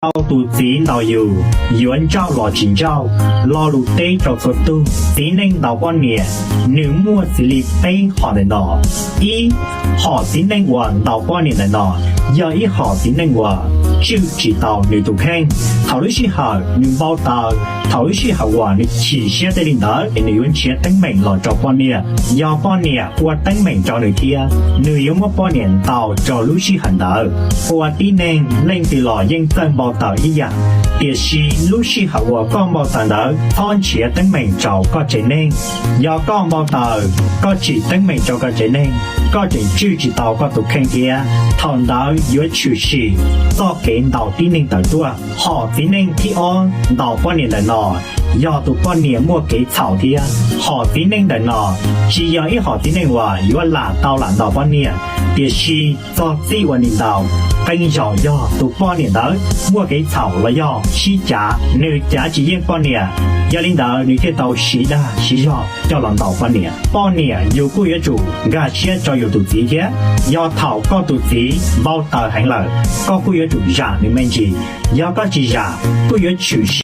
Tau tus txiv ntaus yus yuav ntsauj los tsis ntsauj, lo lus teb rau txhua tug. Txiv neej ntaus poj niam, nws muaj xws li peb hom ntawm no. Ib, hom txiv neej uas ntaus poj niam ntawm no yog ib hom txiv neej uas tswj tsis tau nws tus kheej. Thaum lub sij hawm nws npau taws, thaum lub sij hawm uas nws chim siab tej li ntawd es nws yuav nrhiav teeb meem los rau poj niam. Yog poj niam ua teeb meem rau nws thiab, nws yuav muab poj niam ntaus rau lub sij hawm ntawd. Ua tib neeg leej twg los yeej txawj npau taws ib yam, tiam sis lub sij hawm uas koj npau taws ntawd txhob nrhiav teeb meem rau koj tsev neeg. Yog koj npau taws, koj tsim teeb meem rau koj tsev neeg, koj tseem tswj tsis tau koj tus kheej thiab. Thaum ntawd yuav tshwm sim txoj kev ntaus tib neeg tawm tuaj. Hom txiv neej thib ob ntaus poj niam ntawm no yog tus poj niam muaj kev txhaum thiab. Hom txiv neej ntawm no tsis yog ib hom txiv neej uas yuav lam tau lam ntaus poj niam, tiam sis txog txij uas nws ntaus, qee zaum yog tus poj niam ntawd muaj kev txhaum los yog sib cav, nws cav tsis yeej poj niam, yog li ntawd nws thiaj tau siv dag siv zog coj los ntaus poj niam. Poj niam yus kuj yuav tsum nkag siab rau yus tus txiv thiab. Yog thaum koj tus txiv npau taws heev lawm, koj kuj yuav tsum zam nws me ntsis. Yog koj tsis zam, kuj yuav tshwm